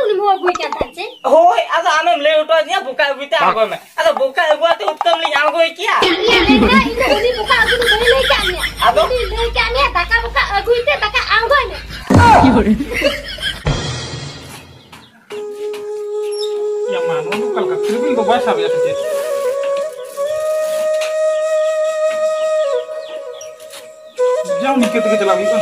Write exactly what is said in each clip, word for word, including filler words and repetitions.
ᱩᱱᱤᱢ ᱦᱚᱦᱚ ᱟᱹᱜᱩᱭ ᱠᱟᱱ ᱛᱟᱦᱮᱸᱫ ᱪᱮ? ᱦᱳᱭ, ᱟᱫᱚ ᱟᱢᱮᱢ ᱞᱟᱹᱭ ᱦᱚᱴᱚ ᱟᱹᱫᱤᱧᱟ, ᱵᱚᱠᱟ ᱟᱹᱜᱩᱭ ᱛᱮ ᱟᱬᱜᱚᱭ ᱢᱮ᱾ ᱟᱫᱚ ᱵᱚᱠᱟ ᱟᱹᱜᱩ ᱟᱛᱮ ᱩᱛᱠᱟᱹᱢ ᱞᱤᱧ ᱟᱬᱜᱚᱭ ᱠᱮᱭᱟ? ᱤᱭᱟᱹ, ᱞᱟᱹᱭ ᱢᱮ, ᱤᱧ ᱫᱚ ᱩᱱᱤ ᱵᱚᱠᱟ ᱟᱹᱜᱩ ᱫᱚ ᱵᱟᱹᱧ ᱞᱟᱹᱭ ᱠᱟᱜ ᱢᱮᱭᱟ᱾ ᱟᱫᱚ? ᱤᱧ ᱫᱚᱧ ᱞᱟᱹᱭ ᱠᱟᱜ ᱢᱮᱭᱟ, ᱫᱟᱠᱟ ᱵᱚᱠᱟ ᱟᱹᱜᱩᱭ ᱛᱮ ᱫᱟᱠᱟ ᱟᱬᱜᱚᱭ ᱢᱮ᱾ ᱭᱟ ᱢᱟ, ᱱᱚᱣᱟ ᱫᱚ ᱚᱠᱟ ᱞᱮᱠᱟ? ᱛᱤᱨᱤᱵᱤᱞ ᱫᱚ ᱵᱟᱭ ᱥᱟᱵᱮᱜᱼᱟ ᱥᱮ ᱪᱮᱫ? ᱡᱟᱣ ᱱᱤᱝᱠᱟᱹ ᱛᱮᱜᱮ ᱪᱟᱞᱟᱜ ᱦᱩᱭᱩᱜᱼᱟ᱾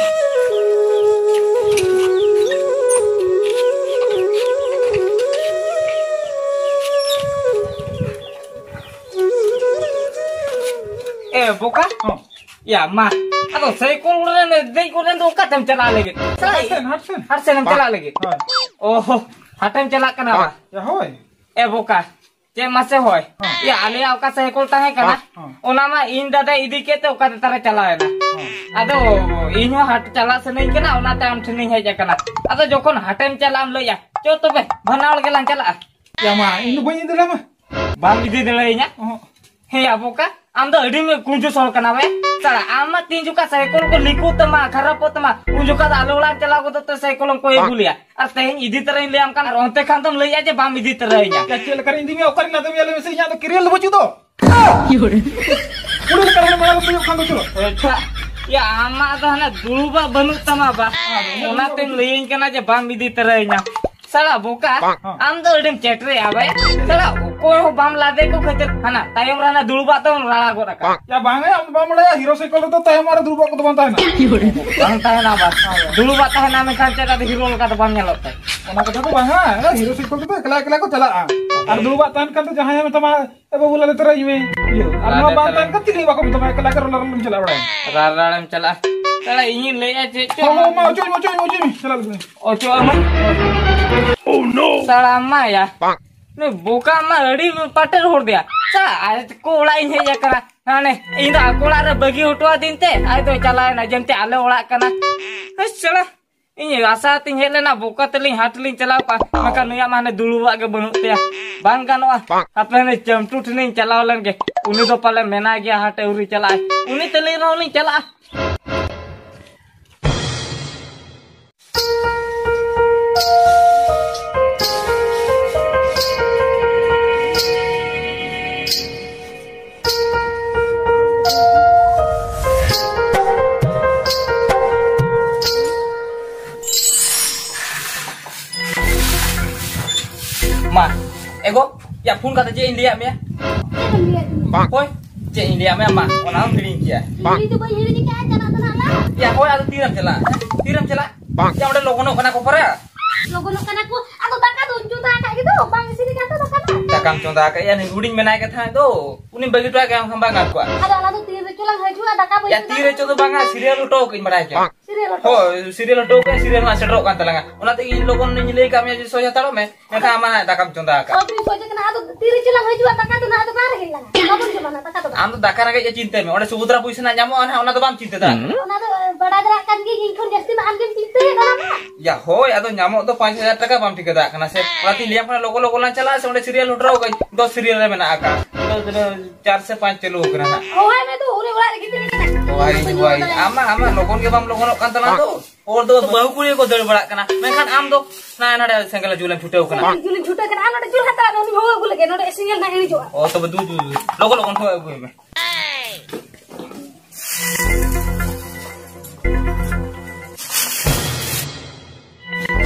ᱮ ᱵᱚᱠᱟ, ᱦᱚᱸ᱾ ᱭᱟ ᱢᱟ, ᱟᱫᱚ ᱥᱟᱭᱠᱮᱞ ᱨᱮ ᱫᱮᱡ ᱠᱚᱨᱮ ᱫᱚ ᱚᱠᱟᱛᱮᱢ ᱪᱟᱞᱟᱜ ᱞᱟᱹᱜᱤᱫ? ᱦᱟᱴ ᱥᱮᱱ, ᱦᱟᱴ ᱥᱮᱱ᱾ ᱦᱟᱴ ᱥᱮᱱᱮᱢ ᱪᱟᱞᱟᱜ ᱞᱟᱹᱜᱤᱫ? ᱦᱳᱭ᱾ ᱚᱦᱚ, ᱦᱟᱴᱮᱢ ᱪᱟᱞᱟᱜ ᱠᱟᱱᱟ ᱵᱟ? ᱭᱟ ᱦᱳᱭ᱾ ᱮ ᱵᱚᱠᱟ, ᱪᱮᱫ ᱢᱟᱥᱮ ᱦᱳᱭ? ᱦᱚᱸ᱾ ᱭᱟ, ᱟᱞᱮᱭᱟᱜ ᱚᱠᱟ ᱥᱟᱭᱠᱮᱞ ᱛᱟᱦᱮᱸ ᱠᱟᱱᱟ, ᱦᱚᱸ᱾ ᱚᱱᱟ ᱢᱟ ᱤᱧ ᱫᱟᱫᱟᱭ ᱤᱫᱤ ᱠᱮᱫ ᱛᱮ ᱚᱠᱟ ᱛᱮ ᱛᱟᱨᱮ ᱪᱟᱞᱟᱣ ᱮᱱᱟ᱾ ᱦᱚᱸ᱾ ᱟᱫᱚ ᱤᱧ ᱦᱚᱸ ᱦᱟᱴ ᱪᱟᱞᱟᱜ ᱥᱟᱱᱟᱧ ᱠᱟᱱᱟ, ᱚᱱᱟᱛᱮ ᱟᱢ ᱴᱷᱮᱱᱤᱧ ᱦᱮᱡ ᱟᱠᱟᱱᱟ᱾ ᱟᱫᱚ ᱡᱚᱠᱷᱚᱱ ᱦᱟᱴᱮᱢ ᱪᱟᱞᱟᱜ ᱮᱢ ᱞᱟᱹᱭᱟ, ᱪᱚ ᱛᱚᱵᱮ ᱵᱟᱱᱟ ᱦᱚᱲ ᱜᱮᱞᱟᱝ ᱪᱟᱞᱟᱜᱼᱟ᱾ ᱭᱟ ᱢᱟ, ᱤᱧ ᱫᱚ ᱵᱟᱹᱧ ᱤᱫᱤ ᱫᱟᱲᱮᱭᱟᱢᱟ᱾ ᱵᱟᱢ ᱤᱫᱤ ᱫᱟᱲᱮᱭᱟᱹᱧᱟ? ᱚᱦᱚᱸ᱾ ᱦᱮᱸ ᱭᱟ ᱵᱚᱠᱟ, ᱟᱢ ᱫᱚ ᱟᱹᱰᱤ ᱠᱩᱧᱡᱩᱥ ᱦᱚᱲ ᱠᱟᱱᱟ ᱵᱮ᱾ ᱥᱟᱞᱟ, ᱟᱢ ᱢᱟ ᱛᱤᱱ ᱡᱚᱠᱷᱟ ᱥᱟᱭᱠᱮᱞ ᱠᱚ ᱞᱤᱠᱚᱜ ᱛᱟᱢᱟ, ᱠᱷᱟᱨᱟᱯᱚᱜ ᱛᱟᱢᱟ, ᱩᱱ ᱡᱚᱠᱷᱟ ᱫᱚ ᱟᱞᱮ ᱚᱲᱟᱜ ᱮᱢ ᱪᱟᱞᱟᱣ ᱜᱚᱫᱚᱜ ᱛᱮ ᱥᱟᱭᱠᱮᱞ ᱮᱢ ᱠᱚᱭ ᱟᱹᱜᱩ ᱞᱮᱭᱟ᱾ ᱟᱨ ᱛᱮᱦᱮᱧ ᱤᱫᱤ ᱛᱟᱨᱟᱧ ᱞᱟᱹᱭᱟᱢ ᱠᱟᱱ, ᱟᱨ ᱚᱱᱛᱮ ᱠᱷᱟᱱ ᱫᱚᱢ ᱞᱟᱹᱭᱮᱜᱼᱟ ᱡᱮ ᱵᱟᱢ ᱤᱫᱤ ᱛᱟᱨᱟᱭᱤᱧᱟ᱾ ᱭᱟ, ᱪᱮᱫ ᱞᱮᱠᱟᱨᱤᱧ ᱤᱫᱤ ᱢᱮᱭᱟ? ᱚᱠᱟᱨᱤᱧ ᱞᱟᱫᱮ ᱢᱮᱭᱟ ᱞᱟᱹᱭ ᱢᱮᱥᱮ? ᱤᱧᱟᱹᱜ ᱫᱚ ᱠᱮᱨᱤᱭᱟᱞ ᱫᱚ ᱵᱟᱹᱪᱩᱜ ᱫᱚ᱾ ᱠᱩᱲᱤ ᱞᱮᱠᱟ ᱦᱚᱲ ᱢᱟᱲᱟᱝ ᱨᱮ ᱦᱩᱭᱩᱜ ᱠᱷᱟᱱ ᱫᱚ ᱪᱚᱞᱚ᱾ ᱟᱪᱪᱷᱟ, ᱭᱟ, ᱟᱢᱟᱜ ᱫᱚ ᱦᱟᱱᱮ ᱫᱩᱲᱩᱵᱟᱜ ᱵᱟᱹᱱᱩᱜ ᱛᱟᱢᱟ ᱵᱟ᱾ ᱚᱱᱟᱛᱮᱢ ᱞᱟᱹᱭᱟᱹᱧ ᱠᱟᱱᱟ ᱡᱮ ᱵᱟᱢ ᱤᱫᱤ ᱛᱟᱨᱟᱭᱤᱧᱟ᱾ ᱥᱟᱞᱟ ᱵᱚᱠᱟ, ᱦᱮᱸ᱾ ᱟᱢ ᱫᱚ ᱟᱹᱰᱤᱢ ᱪᱮᱴᱨᱮᱭᱟ ᱵᱮ᱾ ᱥᱟᱞᱟ ᱚᱠᱚᱭ ᱦᱚᱸ ᱵᱟᱢ ᱞᱟᱫᱮ ᱠᱚ ᱠᱷᱟᱹᱛᱤᱨ ᱦᱟᱱᱟ ᱛᱟᱭᱚᱢ ᱨᱮ ᱦᱟᱱᱟ ᱫᱩᱲᱩᱵᱟᱜ ᱛᱮᱢ ᱨᱟᱲᱟ ᱜᱚᱫ ᱟᱠᱟᱫ᱾ ᱭᱟ ᱵᱟᱝ ᱭᱟ, ᱟᱢ ᱫᱚ ᱵᱟᱢ ᱵᱟᱲᱟᱭᱟ, ᱦᱤᱨᱳ ᱥᱟᱭᱠᱮᱞ ᱨᱮᱫᱚ ᱛᱟᱭᱚᱢ ᱨᱮ ᱫᱩᱲᱩᱵᱟᱜ ᱠᱚᱫᱚ ᱵᱟᱝ ᱛᱟᱦᱮᱱᱟ᱾ ᱵᱟᱝ ᱛᱟᱦᱮᱱᱟ ᱵᱟ᱾ ᱦᱳᱭ᱾ ᱫᱩᱲᱩᱵᱟᱜ ᱛᱟᱦᱮᱱᱟ ᱢᱮᱱᱠᱷᱟᱱ ᱪᱮᱫ ᱟᱫᱚ ᱦᱤᱨᱳ ᱞᱮᱠᱟ ᱫᱚ ᱵᱟᱢ ᱧᱮᱞᱚᱜ ᱛᱮ? ᱚᱱᱟ ᱠᱟᱛᱷᱟ ᱫᱚ ᱵᱟᱝᱟ, ᱦᱤᱨᱳ ᱥᱟᱭᱠᱮᱞ ᱛᱮᱫᱚ ᱮᱠᱞᱟ ᱮᱠᱞᱟ ᱠᱚ ᱪᱟᱞᱟᱜᱼᱟ᱾ ᱟᱨ ᱫᱩᱲᱩᱵᱟᱜ ᱛᱟᱦᱮᱱ ᱠᱷᱟᱱ ᱫᱚ ᱡᱟᱦᱟᱸᱭ ᱢᱮᱛᱟᱢᱟ, "ᱮ ᱵᱟᱹᱵᱩ, ᱞᱟᱫᱮ ᱛᱚᱨᱟᱭᱤᱧ ᱢᱮ᱾" ᱤᱭᱟᱹ, ᱟᱨ ᱱᱚᱣᱟ ᱞᱟᱫᱮ ᱵᱟᱝ ᱛᱚᱨᱟ᱾ ᱛᱟᱦᱮᱱ ᱠᱷᱟᱱ ᱪᱤᱞᱤ ᱦᱚᱸ ᱵᱟᱠᱚ ᱢᱮᱛᱟᱢᱟ, ᱮᱠᱞᱟ ᱜᱮ ᱨᱚᱲ ᱨᱚᱲ ᱮᱢ ᱪᱟᱞᱟᱣ ᱵᱟᱲᱟᱭᱟ᱾ ᱨᱟᱲ ᱨᱟᱲ ᱮᱢ ᱪᱟᱞᱟᱜᱼᱟ᱾ ᱛᱟᱦᱞᱮ ᱤᱧᱤᱧ ᱞᱟᱹᱭᱮᱫᱼᱟ ᱪᱮᱫ ᱪᱚ᱾ ᱦᱚᱸ, ᱦᱚᱸ, ᱢᱟ, ᱚᱪᱚᱜ ᱢᱮ, ᱚᱪᱚᱜ ᱢᱮ, ᱚᱪᱚᱜ ᱢᱮ, ᱪᱟᱞᱟᱜ ᱞᱟᱹᱜᱤᱫ᱾ ᱚᱪᱚᱜ ᱟᱢᱟ᱾ ᱥᱟᱲᱟ ᱢᱟ ᱭᱟ᱾ ᱱᱩᱭ ᱵᱚᱠᱟ ᱢᱟ ᱟᱹᱰᱤ ᱯᱟᱴᱮᱨ ᱦᱚᱲ ᱫᱮᱭᱟ᱾ ᱥᱟᱲᱟ ᱟᱡ ᱠᱚ ᱚᱲᱟᱜ ᱤᱧ ᱦᱮᱡ ᱟᱠᱟᱱᱟ᱾ ᱦᱟᱱᱮ ᱤᱧ ᱫᱚ ᱟᱠᱚ ᱚᱲᱟᱜ ᱨᱮ ᱵᱟᱹᱜᱤ ᱦᱚᱴᱚ ᱟᱹᱫᱤᱧ ᱛᱮ ᱟᱡ ᱫᱚᱭ ᱪᱟᱞᱟᱣ ᱮᱱᱟ, ᱡᱮᱱᱛᱮ ᱟᱞᱮ ᱚᱲᱟᱜ ᱠᱟᱱᱟ᱾ ᱦᱟᱹᱥ ᱥᱟᱲᱟ, ᱤᱧ ᱟᱥᱟ ᱛᱤᱧ ᱦᱮᱡ ᱞᱮᱱᱟ ᱵᱚᱠᱟ ᱛᱮᱞᱤᱧ ᱦᱟᱴ ᱞᱤᱧ ᱪᱟᱞᱟᱣ ᱠᱚᱜᱼᱟ, ᱢᱮᱱᱠᱷᱟᱱ ᱱᱩᱭᱟᱜ ᱢᱟ ᱦᱟᱱᱮ ᱫᱩᱲᱩᱵᱟᱜ ᱜᱮ ᱵᱟᱹᱱᱩᱜ ᱛᱟᱭᱟ᱾ ᱵᱟᱝ ᱜᱟᱱᱚᱜᱼᱟ, ᱦᱟᱯᱮ ᱦᱟᱱᱮ ᱪᱟᱢᱴᱩ ᱴᱷᱮᱱᱤᱧ ᱪᱟᱞᱟᱣ ᱞᱮᱱ ᱜᱮ, ᱩᱱᱤ ᱫᱚ ᱯᱟᱞᱮ ᱢᱮᱱᱟᱭ ᱜᱮᱭᱟ ᱦᱟᱴ ᱟᱹᱣᱨᱤ ᱪᱟᱞᱟᱜᱼᱟᱭ, ᱩᱱᱤ ᱛᱟᱹᱞᱤᱧ ᱨᱮᱦᱚᱸ ᱞᱤᱧ ᱪᱟᱞᱟᱜᱼᱟ᱾ ᱢᱟ, ᱮᱜᱳ, ᱭᱟ, ᱯᱷᱳᱱ ᱠᱟᱛᱮ ᱪᱮᱫ ᱤᱧ ᱞᱟᱹᱭᱟᱫ ᱢᱮᱭᱟ? ᱪᱮᱫ ᱮᱢ ᱞᱟᱹᱭᱟᱫ ᱫᱤᱧᱟ? ᱦᱳᱭ, ᱪᱮᱫ ᱤᱧ ᱞᱟᱹᱭᱟᱫ ᱢᱮᱭᱟ? ᱢᱟ, ᱚᱱᱟ ᱦᱚᱸᱢ ᱦᱤᱲᱤᱧ ᱠᱮᱭᱟ᱾ ᱦᱤᱲᱤᱧ ᱫᱚ ᱵᱟᱹᱧ ᱦᱤᱲᱤᱧ ᱟᱠᱟᱫᱼᱟ, ᱪᱟᱞᱟᱜ ᱫᱚ ᱱᱟᱜ ᱞᱟᱝ᱾ ᱭᱟ, ᱦᱳᱭ, ᱟᱫᱚ ᱛᱤᱨᱮᱢ ᱪᱟᱞᱟᱜᱼᱟ? ᱛᱤᱨᱮᱢ ᱪᱟᱞᱟᱜᱼᱟ? ᱭᱟ, ᱚᱸᱰᱮ ᱞᱚᱜᱚᱱᱚᱜ ᱠᱟᱱᱟ ᱠᱚ ᱯᱟᱨᱟ᱾ ᱞᱚᱜᱚᱱᱚᱜ ᱠᱟᱱᱟ ᱠᱚ, ᱟᱫᱚ ᱫᱟᱠᱟ ᱫᱚᱧ ᱪᱚᱸᱫᱟ ᱟᱠᱟᱫ ᱜᱮ ᱫᱚ, ᱵᱟᱝ ᱤᱥᱤᱱ ᱟᱠᱟᱱ ᱫᱚ ᱫᱟᱠᱟ ᱫᱚ᱾ ᱫᱟᱠᱟᱢ ᱪᱚᱸᱫᱟ ᱟᱠᱟᱫ ᱭᱟ, ᱱᱩᱭ ᱦᱩᱰᱤᱧ ᱢᱮᱱᱟᱭ ᱠᱟᱛᱷᱟ ᱫᱚ, ᱩᱱᱤ ᱵᱟᱹᱜᱤ ᱦᱚᱴᱚ ᱠᱟᱭ ᱠᱷᱟᱱ ᱵᱟᱝ ᱜᱟᱱ ᱠᱚᱜᱼᱟ᱾ ᱟᱫᱚ ᱚᱱᱟ ᱫᱚ ᱛᱤ ᱨᱮᱪᱚ ᱞᱟᱝ ᱦᱤᱡᱩᱜᱼᱟ, ᱫᱟᱠᱟ ᱵᱟᱹᱧ ᱭᱟ, ᱪᱚᱸᱫᱟ ᱛᱤ ᱨᱮᱪᱚ ᱫᱚ ᱵᱟᱝᱟ, ᱥᱤᱨᱤᱭᱟᱞ ᱦᱚᱴᱚ ᱠᱟᱜ ᱤᱧ ᱵᱟᱲᱟᱭ ᱪᱚ᱾ ᱥᱤᱨᱤᱭᱟᱞ ᱦᱚᱴᱚ᱾ ᱦᱳᱭ, ᱥᱤᱨᱤᱭᱟᱞ ᱦᱚᱴᱚ ᱠᱟᱜ, ᱥᱤᱨᱤᱭᱟᱞ ᱦᱟᱸᱜ ᱥᱮᱴᱮᱨᱚᱜ ᱠᱟᱱ ᱛᱟᱞᱟᱝᱟ᱾ ᱚᱱᱟᱛᱮ ᱤᱧ ᱞᱚᱜᱚᱱ ᱤᱧ ᱞᱟᱹᱭ ᱠᱟᱜ ᱢᱮᱭᱟ ᱡᱮ ᱥᱚᱡᱷᱮ ᱦᱟᱛᱟᱲᱚᱜ ᱢᱮ᱾ ᱮᱱᱠᱷᱟᱱ ᱟᱢᱟᱜ ᱫᱟᱠᱟᱢ ᱪᱚᱸᱫᱟ ᱟᱠᱟᱫ᱾ ᱥᱚᱡᱷᱮ ᱥᱚᱡᱷᱮ ᱠᱟᱱᱟ, ᱟᱫᱚ ᱛᱤ ᱨᱮᱪᱚ ᱞᱟᱝ ᱦᱤᱡᱩᱜᱼᱟ, ᱫᱟᱠᱟ ᱫᱚ ᱱᱟᱦᱟᱜ ᱟᱫᱚ ᱵᱟᱝ ᱨᱮᱸᱜᱮᱡ ᱞᱟᱝᱟ᱾ ᱵᱟᱵᱚᱱ ᱡᱚᱢᱟ ᱱᱟᱦᱟᱜ ᱫᱟᱠᱟ ᱫᱚ᱾ ᱟᱢ ᱫᱚ ᱫᱟᱠᱟ ᱨᱮᱸᱜᱮᱡ ᱮ ᱪᱤᱱᱛᱟᱹᱭ ᱢᱮ, ᱚᱸᱰᱮ ᱥᱩᱵᱷᱚᱫᱨᱟ ᱯᱩᱭᱥᱟᱹ ᱱᱟᱜ ᱧᱟᱢᱚᱜᱼᱟ ᱱᱟᱦᱟᱜ, ᱚᱱᱟ ᱫᱚ ᱵᱟᱢ ᱪᱤᱱᱛᱟᱹ ᱫᱟᱲᱮᱭᱟᱜᱼᱟ᱾ ᱚᱱᱟ ᱫᱚ ᱵᱟᱲᱟᱭ ᱫᱟᱲᱮᱭᱟᱜ ᱠᱟᱱ ᱜᱤᱭᱟᱹᱧ, ᱤᱧ ᱠᱷᱚᱱ ᱡᱟᱹᱥᱛᱤ ᱢᱟ ᱟᱢ ᱜᱮᱢ ᱪᱤᱱᱛᱟᱹᱭᱮᱫ ᱫᱚ ᱱᱟᱦᱟᱜ᱾ ᱭᱟ ᱦᱳᱭ, ᱟᱫᱚ ᱧᱟᱢᱚᱜ ᱫᱚ ᱯᱟᱸᱪ ᱦᱟᱡᱟᱨ ᱴᱟᱠᱟ ᱵᱟᱢ ᱴᱷᱤᱠᱟᱹ ᱫᱟᱲᱮᱭᱟᱜ ᱠᱟᱱᱟ ᱥᱮ? ᱚᱱᱟᱛᱤᱧ ᱞᱟᱹᱭᱟᱢ ᱠᱟᱱᱟ, ᱞᱚᱜᱚ ᱞᱚᱜᱚ ᱞᱟᱝ ᱪᱟᱞᱟᱜᱼᱟ ᱥᱮ, ᱚᱸᱰᱮ ᱥᱤᱨᱤᱭᱟᱞ ᱦᱚᱴᱚ ᱠᱟᱜ ᱤᱧ, ᱫᱚᱥ ᱥᱤᱨᱤᱭᱟᱞ ᱨᱮ ᱢᱮᱱᱟᱜ ᱟᱠᱟᱫ᱾ ᱱᱤᱛᱚᱜ ᱫᱚ ᱪᱟᱨ ᱥᱮ ᱯᱟᱸᱪ ᱪᱟᱹᱞᱩ ᱟᱠᱟᱱᱟ ᱱᱟᱦᱟᱜ᱾ ᱦᱚᱦᱚᱭ ᱢᱮ ᱫᱩ, ᱩᱱᱤ ᱚᱲᱟᱜ ᱨᱮ ᱜᱤᱛᱤᱡ ᱟᱠᱟᱱᱟᱭ᱾ ᱦᱚᱦᱚᱭ, ᱦᱚᱦᱚᱭ᱾ ᱟᱢ ᱢᱟ, ᱟᱢ ᱢᱟ ᱞᱚᱜᱚᱱ ᱜᱮ ᱵᱟᱢ ᱞᱚᱜᱚᱱᱚᱜ ᱠᱟᱱ ᱛᱟᱞᱟᱝ ᱫᱚ᱾ ᱦᱚᱲ ᱫᱚ ᱵᱟᱹᱦᱩ ᱠᱩᱲᱤ ᱠᱚ ᱫᱟᱹᱲ ᱵᱟᱲᱟᱜ ᱠᱟᱱᱟ, ᱢᱮᱱᱠᱷᱟᱱ ᱟᱢ ᱫᱚ ᱱᱟ ᱱᱟᱰᱮ ᱥᱮᱸᱜᱮᱞ ᱡᱩᱞᱮᱢ ᱪᱷᱩᱴᱟᱹᱣ ᱠᱟᱱᱟ᱾ ᱥᱮᱸᱜᱮᱞ ᱡᱩᱞᱮᱢ ᱪᱷᱩᱴᱟᱹᱣ ᱠᱟᱱᱟ, ᱟᱨ ᱱᱚᱰᱮ ᱡᱩᱞ ᱦᱟᱛᱟᱲᱟᱜ ᱢᱮ, ᱩᱱᱤ ᱦᱚᱦᱚ ᱟᱹᱜᱩ ᱞᱟᱹᱜᱤᱫ, ᱱᱚᱰᱮ ᱥᱮᱸᱜᱮᱞ ᱱᱟᱜ ᱤᱬᱤᱡᱚᱜᱼᱟ᱾ ᱚ, ᱛᱚᱵᱮ ᱫᱩ, ᱫᱩ, ᱫᱩ, ᱞᱚᱜᱚᱱ, ᱞᱚᱜᱚᱱ ᱦᱚᱦᱚ ᱟᱹᱜᱩᱭ ᱢᱮ᱾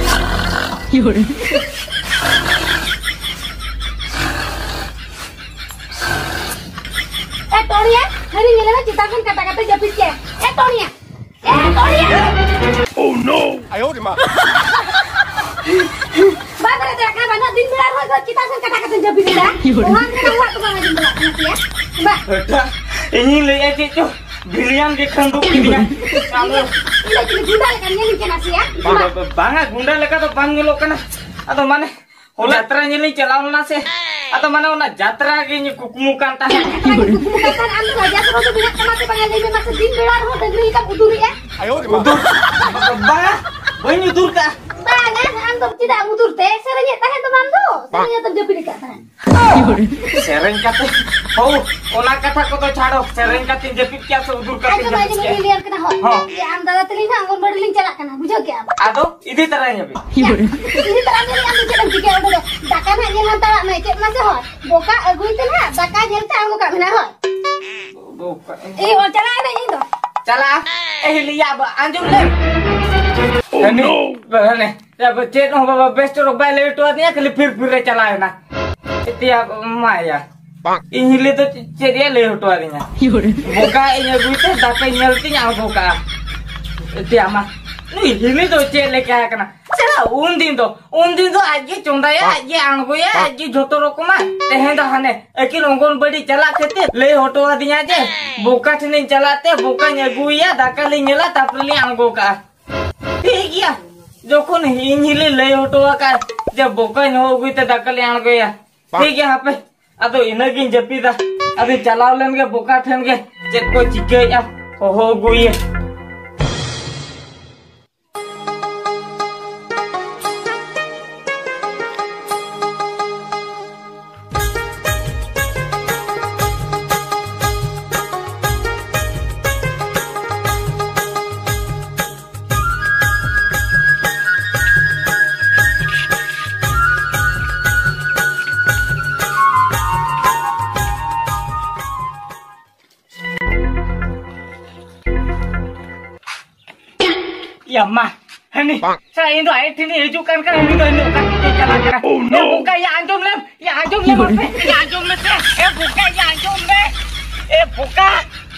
ᱮ ᱴᱚᱲᱤᱭᱟ, ᱦᱟᱹᱱᱤ ᱧᱮᱞᱮ ᱢᱮ, ᱪᱮᱛᱟᱱ ᱠᱷᱚᱱ ᱠᱟᱴᱟ ᱠᱟᱛᱮ ᱡᱟᱹᱯᱤᱫ ᱠᱮᱫ᱾ ᱮ ᱴᱚᱲᱤᱭᱟ᱾ ᱮ, ᱴᱚᱲᱤᱭᱟ! Oh no! ᱟᱭᱳ ᱨᱮ ᱢᱟ! ᱵᱟᱝ ᱨᱮ ᱫᱟᱠᱟ ᱵᱟᱹᱱᱩᱜ, ᱫᱤᱱ ᱵᱮᱲᱟ ᱨᱮᱦᱚᱸ ᱪᱮᱛᱟᱱ ᱥᱮᱫ ᱠᱟᱴᱟ ᱠᱟᱛᱮ ᱡᱟᱹᱯᱤᱫ ᱮᱫᱟ᱾ ᱚᱱᱟ ᱨᱮᱱᱟᱜ ᱚᱲᱟᱜ ᱫᱚ ᱵᱟᱝ ᱟᱸᱡᱚᱢ ᱵᱟᱲᱟᱜ ᱠᱟᱱᱟ ᱯᱮᱭᱟ᱾ ᱵᱟ᱾ ᱵᱮᱴᱟ, ᱤᱧᱤᱧ ᱞᱟᱹᱭᱮᱫᱼᱟ ᱪᱮᱫ ᱪᱚ, ᱵᱤᱞᱤᱭᱟᱱ ᱜᱮ ᱠᱷᱟᱹᱱᱫᱩᱜ ᱠᱤᱫᱤᱧᱟ᱾ ᱤᱧ ᱫᱚ ᱪᱤᱞᱤ ᱜᱩᱸᱰᱟ ᱞᱮᱠᱟᱢ ᱧᱮᱞᱤᱧ ᱠᱟᱱᱟ ᱥᱮᱭᱟ? ᱵᱟᱝᱟ, ᱵᱟᱝᱟ, ᱜᱩᱸᱰᱟ ᱞᱮᱠᱟ ᱫᱚ ᱵᱟᱝ ᱧᱮᱞᱚᱜ ᱠᱟᱱᱟ᱾ ᱟᱫᱚ ᱢᱟᱱᱮ, ᱦᱚᱞᱟ ᱡᱟᱛᱨᱟ ᱧᱮᱞᱤᱧ ᱪᱟᱞᱟᱣ ᱞᱮᱱᱟ ᱥᱮ, ᱟᱫᱚ ᱢᱟᱱᱮ ᱚᱱᱟ ᱡᱟᱛᱨᱟ ᱜᱤᱧ ᱠᱩᱠᱢᱩ ᱠᱟᱱ ᱛᱟᱦᱮᱸᱫ᱾ ᱠᱩᱠᱢᱩ ᱠᱟᱱ ᱛᱟᱦᱮᱸᱫ, ᱟᱢ ᱫᱚ ᱞᱟᱡᱟ ᱥᱚᱨᱚᱢ ᱫᱚ ᱢᱮᱱᱟᱜ ᱛᱟᱢᱟ ᱥᱮ ᱵᱟᱝᱟ? ᱞᱟᱹᱭ ᱢᱮ ᱢᱟᱥᱮ, ᱫᱤᱱ ᱵᱮᱲᱟ ᱨᱮᱦᱚᱸ ᱰᱟᱹᱝᱨᱤ ᱞᱮᱠᱟᱢ ᱩᱫᱩᱨᱮᱜᱼᱟ᱾ ᱩᱫᱩᱨ? ᱵᱟᱝᱟ, ᱵᱟᱹᱧ ᱩᱫᱩᱨ ᱠᱟᱜᱼᱟ᱾ ᱵᱟᱝᱟ, ᱟᱢ ᱫᱚ ᱪᱮᱫᱟᱜ ᱮᱢ ᱩᱫᱩᱨ ᱛᱮ? ᱥᱮᱨᱮᱧᱮᱫ ᱛᱟᱦᱮᱸᱫ ᱫᱚ ᱵᱟᱝ ᱫᱚ, ᱥᱮᱨᱮᱧ ᱟᱛᱮᱢ ᱡᱟᱹᱯᱤᱫ ᱟᱠᱟᱫ ᱛᱟᱦᱮᱸᱫ᱾ ᱥᱮᱨᱮᱧ ᱠᱟᱛᱮ? ᱦᱳ, ᱚᱱᱟ ᱠᱟᱛᱷᱟ ᱠᱚᱫᱚ ᱪᱷᱟᱲᱚ, ᱥᱮᱨᱮᱧ ᱠᱟᱛᱮᱧ ᱡᱟᱹᱯᱤᱫ ᱠᱮᱭᱟ ᱥᱮ ᱩᱫᱩᱨ ᱠᱟᱛᱮᱧ ᱟᱸᱡᱚᱢ, ᱡᱟᱹᱯᱤᱫ ᱟᱸᱡᱚᱢ, ᱠᱮᱭᱟ? ᱤᱧ ᱞᱟᱹᱭᱟᱢ ᱠᱟᱱᱟ, ᱦᱳᱭ᱾ ᱦᱚᱸ᱾ ᱡᱮ ᱟᱢ ᱫᱟᱫᱟ ᱛᱟᱹᱞᱤᱧ ᱦᱟᱸᱜ ᱚᱝᱜᱚᱱᱵᱟᱲᱤ ᱞᱤᱧ ᱪᱟᱞᱟᱜ ᱠᱟᱱᱟ, ᱵᱩᱡᱷᱟᱹᱣ ᱠᱮᱜᱼᱟᱢ? ᱟᱫᱚ ᱤᱫᱤ ᱛᱟᱨᱟᱭᱮᱧᱟᱹᱵᱤᱱ᱾ ᱤᱫᱤ ᱛᱟᱨᱟ ᱢᱮ, ᱟᱢ ᱫᱚ ᱪᱮᱫ ᱮᱢ ᱪᱤᱠᱟᱹᱭᱟ ᱚᱸᱰᱮ ᱫᱚ? ᱫᱟᱠᱟ ᱱᱟᱦᱟᱜ ᱧᱮᱞ ᱦᱟᱛᱟᱲᱟᱜ ᱢᱮ, ᱪᱮᱫ ᱢᱟᱥᱮ ᱦᱳᱭ᱾ ᱵᱚᱠᱟ ᱟᱹᱜᱩᱭ ᱛᱮ ᱱᱟᱦᱟᱜ, ᱫᱟᱠᱟ ᱧᱮᱞ ᱛᱮ ᱟᱬᱜᱚ ᱠᱟᱜ ᱢᱮ ᱱᱟᱦᱟᱜ, ᱦᱳᱭ᱾ ᱮᱭ, ᱚ, ᱪᱟᱞᱟᱜ ᱟᱹᱧ ᱤᱧ ᱫᱚ᱾ ᱪᱟᱞᱟᱜᱼᱟ? ᱮ ᱦᱤᱞᱤᱭᱟ, ᱟᱸᱡᱚᱢ ᱞᱮᱢ᱾ ᱦᱟᱹᱱᱤ, ᱦᱟᱹᱱᱤ, ᱪᱮᱫ ᱦᱚᱸ ᱵᱟᱵᱟ ᱵᱮᱥ ᱪᱚᱨᱚᱠ ᱵᱟᱭ ᱞᱟᱹᱭ ᱦᱚᱴᱚ ᱟᱫᱤᱧᱟ, ᱠᱷᱟᱹᱞᱤ ᱯᱷᱤᱨ ᱯᱷᱤᱨ ᱨᱮ ᱪᱟᱞᱟᱣ ᱮᱱᱟ᱾ ᱮᱛᱮᱭᱟ ᱢᱟᱭᱟ᱾ ᱤᱧ ᱦᱤᱞᱤ ᱫᱚ ᱪᱮᱫ ᱮ ᱞᱟᱹᱭ ᱦᱚᱴᱚ ᱟᱫᱤᱧᱟ? ᱵᱚᱠᱟ ᱤᱧ ᱟᱹᱜᱩᱭ ᱛᱮ ᱫᱟᱠᱟᱧ ᱧᱮᱞ ᱛᱤᱧ ᱟᱬᱜᱚ ᱠᱟᱜᱼᱟ᱾ ᱮᱛᱮᱭᱟ ᱢᱟ, ᱱᱩᱭ ᱦᱤᱞᱤ ᱫᱚ ᱪᱮᱫ ᱞᱮᱠᱟ ᱟᱠᱟᱱᱟ? ᱪᱮᱫᱟᱜ ᱩᱱ ᱫᱤᱱ ᱫᱚ, ᱩᱱ ᱫᱤᱱ ᱫᱚ ᱟᱡ ᱜᱮ ᱪᱚᱸᱫᱟᱭᱟ, ᱟᱡ ᱜᱮ ᱟᱬᱜᱚᱭᱟ, ᱟᱡ ᱜᱮ ᱡᱷᱚᱛᱚ ᱨᱚᱠᱚᱢᱟ᱾ ᱛᱮᱦᱮᱧ ᱫᱚ ᱦᱟᱱᱮ ᱟᱹᱠᱤᱱ ᱚᱝᱜᱚᱱᱵᱟᱲᱤ ᱪᱟᱞᱟᱜ ᱠᱷᱟᱹᱛᱤᱨ ᱞᱟᱹᱭ ᱦᱚᱴᱚ ᱟᱫᱤᱧᱟ ᱡᱮ ᱵᱚᱠᱟ ᱴᱷᱮᱱᱤᱧ ᱪᱟᱞᱟᱜ ᱛᱮ ᱵᱚᱠᱟᱧ ᱟᱹᱜᱩᱭᱟ, ᱫᱟᱠᱟ ᱞᱤᱧ ᱧᱮᱞᱟ, ᱛᱟᱨᱯᱚᱨᱮ ᱞᱤᱧ ᱟᱬᱜᱚ ᱠᱟᱜᱼᱟ᱾ ᱴᱷᱤᱠ ᱜᱮᱭᱟ, ᱡᱚᱠᱷᱚᱱ ᱤᱧ ᱦᱤᱞᱤ ᱞᱟᱹᱭ ᱦᱚᱴᱚ ᱟᱠᱟᱫ ᱡᱮ ᱵᱚᱠᱟᱧ ᱦᱚᱦᱚ ᱟᱹᱜᱩᱭ ᱛᱮ ᱫᱟᱠᱟ ᱞᱤᱧ ᱟᱬᱜᱚᱭᱟ, ᱴᱷᱤᱠ ᱜᱮᱭᱟ, ᱦᱟᱯᱮ ᱟᱫᱚ ᱤᱱᱟᱹᱜᱤᱧ ᱡᱟᱹᱯᱤᱫᱟ᱾ ᱟᱫᱚᱧ ᱪᱟᱞᱟᱣ ᱞᱮᱱ ᱜᱮ ᱵᱚᱠᱟ ᱴᱷᱮᱱ ᱜᱮ, ᱪᱮᱫ ᱠᱚ ᱪᱤᱠᱟᱹᱭᱮᱫᱼᱟ, ᱦᱚᱦᱚ ᱟᱹᱜᱩᱭᱮ᱾ ᱭᱟ ᱢᱟ, ᱦᱟᱹᱱᱤ, ᱥᱟ ᱤᱧ ᱫᱚ ᱟᱡ ᱴᱷᱮᱱᱤᱧ ᱦᱤᱡᱩᱜ ᱠᱟᱱ ᱠᱷᱟᱱ ᱩᱱᱤ ᱫᱚ ᱤᱧ ᱫᱚ ᱚᱠᱟ ᱥᱮᱫ ᱪᱚᱭ ᱪᱟᱞᱟᱜ ᱠᱟᱱᱟ᱾ Oh, no! ᱮ ᱵᱚᱠᱟ, ᱭᱟ ᱟᱸᱡᱚᱢ ᱞᱮᱢ, ᱭᱟ ᱟᱸᱡᱚᱢ ᱞᱮᱢ ᱟᱯᱮ, ᱭᱟ ᱟᱸᱡᱚᱢ ᱢᱮᱥᱮ, ᱮ ᱵᱚᱠᱟ, ᱭᱟ ᱟᱸᱡᱚᱢ ᱢᱮ, ᱮ ᱵᱚᱠᱟ,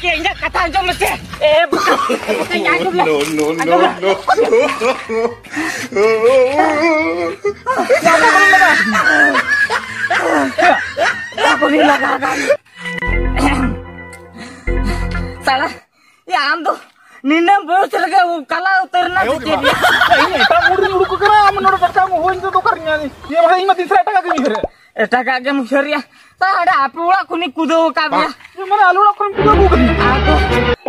ᱭᱟ ᱤᱧᱟᱹᱜ ᱠᱟᱛᱷᱟ ᱟᱸᱡᱚᱢ ᱢᱮᱥᱮ, ᱮ ᱵᱚᱠᱟ, ᱭᱟ ᱟᱸᱡᱚᱢ ᱞᱮᱢ, no, no, no, ᱟᱸᱡᱚᱢ ᱞᱮᱢ᱾ No. ᱚᱠᱟ ᱠᱚᱨᱮ ᱞᱟᱜᱟ ᱟᱠᱟᱫ? ᱥᱟᱞᱟ, ᱭᱟ, ᱟᱢ ᱫᱚ ᱱᱤᱱᱟᱹᱜ ᱵᱚᱭᱚᱥ ᱨᱮᱜᱮ ᱠᱟᱞᱟ ᱩᱛᱟᱹᱨ ᱮᱱᱟ ᱥᱮ ᱪᱮᱫ ᱭᱟ? ᱤᱧ ᱮᱴᱟᱜ mood ᱨᱤᱧ ᱩᱰᱩᱠ ᱟᱠᱟᱱᱟ, ᱟᱢ ᱱᱚᱰᱮ ᱴᱟᱴᱠᱟ ᱦᱳᱭ ᱤᱧ ᱫᱚ ᱚᱠᱟᱨᱤᱧ ᱧᱟᱢᱟ? ᱤᱧ ᱢᱟ ᱫᱤᱱ ᱥᱟᱨᱟ ᱮᱴᱟᱜᱟᱜ ᱜᱤᱧ ᱩᱭᱦᱟᱹᱨᱮᱫ᱾ ᱮᱴᱟᱜᱟᱜ ᱜᱮᱢ ᱩᱭᱦᱟᱹᱨᱮᱫᱼᱟ? ᱛᱟ ᱦᱟᱸᱰᱮ ᱟᱯᱮ ᱚᱲᱟᱜ ᱠᱷᱚᱱᱤᱧ ᱠᱩᱫᱟᱹᱣ ᱟᱠᱟᱫ ᱢᱮᱭᱟ᱾ ᱤᱧ ᱢᱟᱱᱮ ᱟᱞᱮ ᱚᱲᱟᱜ ᱠᱷᱚᱱᱮᱢ ᱠᱩᱫᱟᱹᱣ ᱟᱹᱜᱩ ᱠᱟᱫᱤᱧᱟ? ᱟᱫᱚ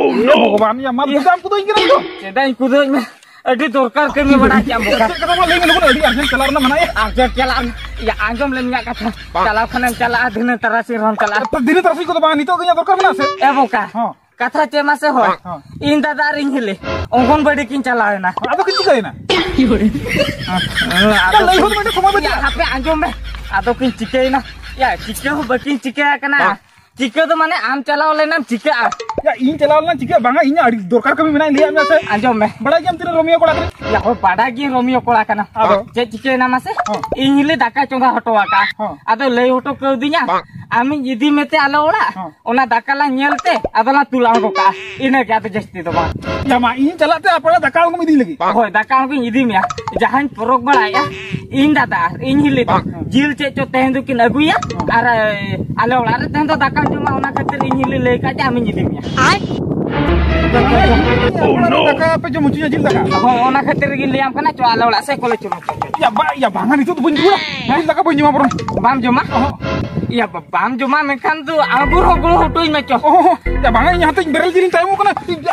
ᱮ ᱵᱷᱚᱜᱚᱵᱟᱱ, ᱭᱟ ᱢᱟ ᱪᱮᱫᱟᱜ ᱮᱢ ᱠᱩᱫᱟᱹᱣ ᱤᱧ ᱠᱟᱱᱟ ᱤᱧ ᱫᱚ? ᱪᱮᱫᱟᱜ ᱤᱧ ᱠᱩᱫᱟᱹᱣ ᱤᱧ ᱢᱮ? ᱟᱹᱰᱤ ᱫᱚᱨᱠᱟᱨ ᱠᱟᱹᱢᱤ ᱵᱟᱲᱟ ᱠᱮᱫᱼᱟᱢ ᱵᱚᱠᱟ᱾ ᱪᱮᱫ ᱠᱟᱛᱷᱟ ᱢᱟ ᱞᱟᱹᱭ ᱢᱮ ᱞᱚᱜᱚᱱ, ᱟᱹᱰᱤ urgent ᱪᱟᱞᱟᱜ ᱨᱮᱱᱟᱜ ᱢᱮᱱᱟᱜᱼᱟ᱾ Urgent ᱪᱟᱞᱟᱜ, ᱭᱟ ᱟᱸᱡᱚᱢ ᱞᱮᱢ ᱤᱧᱟᱹᱜ ᱠᱟᱛᱷᱟ᱾ ᱪᱟᱞᱟᱣ ᱠᱷᱟᱱᱮᱢ ᱪᱟᱞᱟᱜᱼᱟ, ᱫᱷᱤᱱᱟᱹᱝ ᱛᱟᱨᱟᱥᱤᱧ ᱨᱮᱦᱚᱸᱢ ᱪᱟᱞᱟᱜᱼᱟ᱾ ᱛᱚ ᱫᱷᱤᱱᱟᱹᱝ ᱛᱟᱨᱟᱥᱤᱧ ᱠᱚᱫᱚ ᱵᱟᱝ, ᱱᱤᱛᱚᱜ ᱜᱮ ᱤᱧᱟᱹᱜ ᱫᱚᱨᱠᱟᱨ ᱢᱮᱱᱟᱜᱼᱟ ᱥᱮ? ᱮ ᱵᱚᱠᱟ, ᱦᱚᱸ᱾ ᱠᱟᱛᱷᱟ ᱪᱮᱫ ᱢᱟᱥᱮ ᱦᱳᱭ? ᱦᱚᱸ᱾ ᱤᱧ ᱫᱟᱫᱟ ᱟᱨ ᱤᱧ ᱦᱤᱞᱤ ᱚᱝᱜᱚᱱᱵᱟᱲᱤ ᱠᱤᱱ ᱪᱟᱞᱟᱣ ᱮᱱᱟ᱾ ᱟᱫᱚ ᱠᱤᱱ ᱪᱤᱠᱟᱹᱭᱮᱱᱟ? ᱟᱫᱚ ᱞᱟᱹᱭ ᱦᱚᱫ ᱢᱮ, ᱥᱚᱢᱚᱭ ᱵᱟᱹᱪᱩᱜᱼᱟ᱾ ᱦᱟᱯᱮ ᱟᱸᱡᱚᱢ ᱢᱮ᱾ ᱟᱫᱚ ᱠᱤᱱ ᱪᱤᱠᱟᱹᱭᱮᱱᱟ? ᱭᱟ, ᱪᱤᱠᱟᱹ ᱦᱚᱸ ᱵᱟᱹᱠᱤᱱ ᱪᱤᱠᱟᱹ ᱟᱠᱟᱱᱟ᱾ ᱦᱚᱸ᱾ ᱪᱤᱠᱟᱹ ᱫᱚ ᱢᱟᱱᱮ ᱟᱢ ᱪᱟᱞᱟᱣ ᱞᱮᱱᱟᱢ ᱪᱤᱠᱟᱹᱜᱼᱟ? ᱭᱟ, ᱤᱧ ᱪᱟᱞᱟᱣ ᱞᱮᱱᱟ ᱪᱤᱠᱟᱹ ᱵᱟᱝᱟ, ᱤᱧᱟᱹᱜ ᱟᱹᱰᱤ ᱫᱚᱨᱠᱟᱨ ᱠᱟᱹᱢᱤ ᱢᱮᱱᱟᱜᱼᱟ, ᱞᱟᱹᱭᱟᱫ ᱢᱮᱭᱟ ᱥᱮ᱾ ᱟᱸᱡᱚᱢ ᱢᱮ᱾ ᱵᱟᱲᱟᱭ ᱜᱮᱭᱟᱢ ᱛᱤᱱᱟᱹᱜ ᱨᱳᱢᱤᱭᱳ ᱠᱚᱲᱟ ᱠᱟᱱᱟ᱾ ᱭᱟ, ᱦᱳᱭ, ᱵᱟᱰᱟᱭ ᱜᱤᱭᱟᱹᱧ ᱨᱳᱢᱤᱭᱳ ᱠᱚᱲᱟ ᱠᱟᱱᱟ᱾ ᱟᱫᱚ? ᱪᱮᱫ ᱪᱤᱠᱟᱹᱭᱮᱱᱟ ᱢᱟᱥᱮ? ᱦᱚᱸ᱾ ᱤᱧ ᱦᱤᱞᱤ ᱫᱟᱠᱟ ᱪᱚᱸᱫᱟ ᱦᱚᱴᱚ ᱟᱠᱟᱫᱼᱟ᱾ ᱦᱚᱸ᱾ ᱟᱫᱚ ᱞᱟᱹᱭ ᱦᱚᱴᱚ ᱠᱟᱹᱣᱫᱤᱧᱟ, ᱟᱢᱤᱧ ᱤᱫᱤ ᱢᱮᱛᱮ ᱟᱞᱮ ᱚᱲᱟᱜ, ᱦᱚᱸ᱾ ᱚᱱᱟ ᱫᱟᱠᱟ ᱞᱟᱝ ᱧᱮᱞ ᱛᱮ ᱟᱫᱚ ᱞᱟᱝ ᱛᱩᱞ ᱟᱬᱜᱚ ᱠᱟᱜᱼᱟ᱾ ᱤᱱᱟᱹᱜᱮ, ᱟᱫᱚ ᱡᱟᱹᱥᱛᱤ ᱫᱚ ᱵᱟᱝ᱾ ᱭᱟ ᱢᱟ, ᱤᱧ ᱪᱟᱞᱟᱜ ᱛᱮ ᱟᱯᱮ ᱚᱲᱟᱜ ᱫᱟᱠᱟ ᱟᱬᱜᱚᱢ ᱤᱫᱤ ᱞᱟᱹᱜᱤᱫ᱾ ᱦᱳᱭ, ᱫᱟᱠᱟ ᱟᱬᱜᱚᱧ ᱤᱫᱤ ᱢᱮᱭᱟ᱾ ᱡᱟᱦᱟᱸᱧ ᱯᱚᱨᱚᱠ ᱵᱟᱲᱟᱭᱮᱜᱼᱟ, ᱤᱧ ᱫᱟᱫᱟ ᱟᱨ ᱤᱧ ᱦᱤᱞᱤ ᱫᱚ ᱡᱤᱞ ᱪᱮᱫ ᱪᱚ ᱛᱮᱦᱮᱧ ᱫᱚᱠᱤᱱ ᱟᱹᱜᱩᱭᱟ, ᱟᱨ, ᱮ, ᱟᱞᱮ ᱚᱲᱟᱜ ᱨᱮ ᱛᱮᱦᱮᱧ ᱫᱚ ᱫᱟᱠᱟᱢ ᱡᱚᱢᱟ, ᱚᱱᱟ ᱠᱷᱟᱹᱛᱤᱨ ᱤᱧ ᱦᱤᱞᱤ ᱞᱟᱹᱭ ᱠᱟᱜ ᱡᱮ ᱟᱢᱤᱧ ᱤᱫᱤ ᱢᱮᱭᱟ᱾ ᱟᱭ? ᱫᱟᱠᱟ ᱯᱮ ᱡᱚᱢ ᱦᱚᱪᱚᱧᱟ, ᱡᱤᱞ ᱫᱟᱠᱟ? ᱦᱳᱭ, ᱚᱱᱟ ᱠᱷᱟᱹᱛᱤᱨ ᱜᱤᱧ ᱞᱟᱹᱭᱟᱢ ᱠᱟᱱᱟ, ᱪᱚ ᱟᱞᱮ ᱚᱲᱟᱜ ᱥᱮᱫ ᱠᱚᱞᱮ ᱪᱚᱞᱚ ᱪᱚ᱾ ᱭᱟ ᱵᱟ-, ᱭᱟ ᱵᱟᱝᱟ, ᱱᱤᱛᱚᱜ ᱫᱚ ᱵᱟᱹᱧ ᱨᱩᱣᱟᱹᱲᱟ᱾ ᱡᱤᱞ ᱫᱟᱠᱟ ᱵᱟᱹᱧ ᱡᱚᱢᱟ ᱵᱚᱨᱚᱝ᱾ ᱵᱟᱢ ᱡᱚᱢᱟ? ᱚᱦᱚᱸ᱾ ᱭᱟ ᱵᱟ-, ᱵᱟᱢ ᱡᱚᱢᱟ, ᱢᱮᱱᱠᱷᱟᱱ ᱫᱚ ᱟᱬᱜᱚ ᱨᱮᱦᱚᱸ ᱜᱚᱲᱚ ᱦᱚᱴᱚᱧ ᱢᱮ ᱪᱚ᱾ ᱚᱦᱚᱸ, ᱭᱟ ᱵᱟᱝᱟ, ᱤᱧ ᱦᱟᱛᱮᱧ ᱵᱮᱨᱮᱞ ᱡᱤᱞᱤᱧ ᱛᱟᱭᱚᱢᱚᱜ ᱠᱟᱱᱟ᱾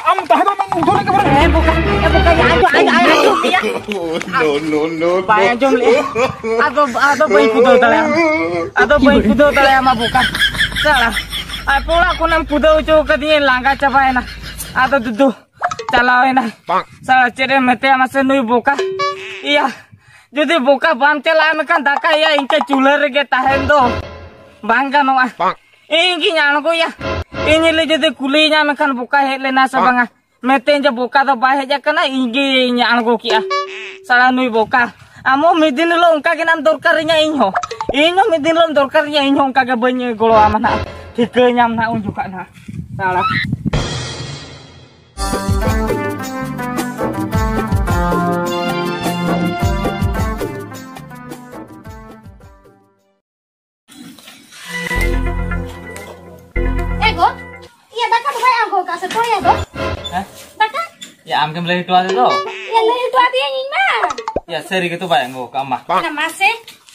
ᱟᱢ ᱛᱟᱦᱮᱸ ᱫᱚ ᱟᱢ ᱩᱫᱷᱚ ᱞᱮᱠᱟ ᱵᱚᱨᱚᱝ᱾ ᱮ ᱵᱚᱠᱟ, ᱮ ᱵᱚᱠᱟ, ᱟᱸᱡᱚᱢ, ᱟᱸᱡᱚᱢ, ᱟᱸᱡᱚᱢ ᱞᱮᱭᱟ᱾ No, no, no, no. ᱵᱟᱭ ᱟᱸᱡᱚᱢ ᱞᱮᱜᱼᱟ᱾ ᱟᱫᱚ, ᱟᱫᱚ ᱵᱟᱹᱧ ᱠᱩᱫᱟᱹᱣ ᱫᱟᱲᱮᱭᱟᱢᱟ᱾ ᱟᱫᱚ ᱵᱟᱹᱧ ᱠᱩᱫᱟᱹᱣ ᱫᱟᱲᱮᱭᱟᱢᱟ ᱵᱚᱠᱟ᱾ ᱥᱟᱞᱟ, ᱟᱯᱮ ᱚᱲᱟᱜ ᱠᱷᱚᱱᱮᱢ ᱠᱩᱫᱟᱹᱣ ᱦᱚᱪᱚ ᱠᱟᱫᱤᱧᱟ, ᱞᱟᱸᱜᱟ ᱪᱟᱵᱟᱭᱮᱱᱟ᱾ ᱟᱫᱚ ᱫᱩᱫᱩ ᱪᱟᱞᱟᱣᱮᱱᱟ᱾ ᱥᱟᱞᱟ ᱪᱮᱫ ᱮ ᱢᱮᱛᱟᱭᱟ ᱢᱟᱥᱮ ᱱᱩᱭ ᱵᱚᱠᱟ? ᱤᱭᱟ, ᱡᱩᱫᱤ ᱵᱚᱠᱟ ᱵᱟᱢ ᱪᱟᱞᱟᱜᱼᱟ ᱢᱮᱱᱠᱷᱟᱱ ᱫᱟᱠᱟ ᱭᱟ ᱤᱱᱠᱟᱹ ᱪᱩᱞᱦᱟᱹ ᱨᱮᱜᱮ ᱛᱟᱦᱮᱱ ᱫᱚ ᱵᱟᱝ ᱜᱟᱱᱚᱜᱼᱟ᱾ ᱤᱧ ᱜᱤᱧ ᱟᱬᱜᱚᱭᱟ᱾ ᱤᱧ ᱦᱤᱞᱤ ᱡᱩᱫᱤ ᱠᱩᱞᱤᱭᱤᱧᱟ ᱢᱮᱱᱠᱷᱟᱱ ᱵᱚᱠᱟ ᱦᱮᱡ ᱞᱮᱱᱟ ᱥᱮ ᱵᱟᱝᱟ? ᱢᱮᱛᱟᱹᱧ ᱡᱮ ᱵᱚᱠᱟ ᱫᱚ ᱵᱟᱭ ᱦᱮᱡ ᱟᱠᱟᱱᱟ, ᱤᱧ ᱜᱤᱧ ᱟᱬᱜᱚ ᱠᱮᱜᱼᱟ᱾ ᱥᱟᱞᱟ ᱱᱩᱭ ᱵᱚᱠᱟ, ᱟᱢ ᱦᱚᱸ ᱢᱤᱫ ᱫᱤᱱ ᱦᱤᱞᱳᱜ ᱚᱱᱠᱟ ᱜᱮ ᱱᱟᱢ ᱫᱚᱨᱠᱟᱨᱤᱧᱟ ᱤᱧ ᱦᱚᱸ᱾ ᱤᱧ ᱦᱚᱸ ᱢᱤᱫ ᱫᱤᱱ ᱦᱤᱞᱳᱜ ᱮᱢ ᱫᱚᱨᱠᱟᱨᱤᱧᱟ, ᱤᱧ ᱦᱚᱸ ᱚᱱᱠᱟ ᱜᱮ ᱵᱟᱹᱧ ᱜᱚᱲᱚ ᱟᱢᱟ ᱱᱟᱦᱟᱜ᱾ ᱴᱷᱤᱠᱟᱹᱧᱟᱢ ᱱᱟᱦᱟᱜ ᱩᱱ ᱡᱚᱠᱷᱟᱜ ᱱᱟᱦᱟᱜ᱾ ᱥᱟᱞᱟ᱾ ᱮ ᱜᱚ, ᱤᱭᱟᱹ ᱫᱟᱠᱟ ᱫᱚ ᱵᱟᱭ ᱟᱬᱜᱚ ᱟᱠᱟᱫ ᱥᱮ ᱛᱚᱭᱟ ᱫᱚ? ᱦᱮᱸ? ᱫᱟᱠᱟ? ᱭᱟ, ᱟᱢ ᱜᱮᱢ ᱞᱟᱹᱭ ᱦᱚᱴᱚ ᱟᱫᱮ ᱫᱚ᱾ ᱭᱟ, ᱞᱟᱹᱭ ᱦᱚᱴᱚ ᱟᱫᱮᱭᱟᱹᱧ ᱤᱧ ᱢᱟ᱾ ᱭᱟ, ᱥᱟᱹᱨᱤ ᱜᱮᱛᱚ ᱵᱟᱭ ᱟᱬᱜᱚ ᱟᱠᱟᱫ ᱢᱟ᱾ ᱭᱟ, ᱢᱟᱥᱮ,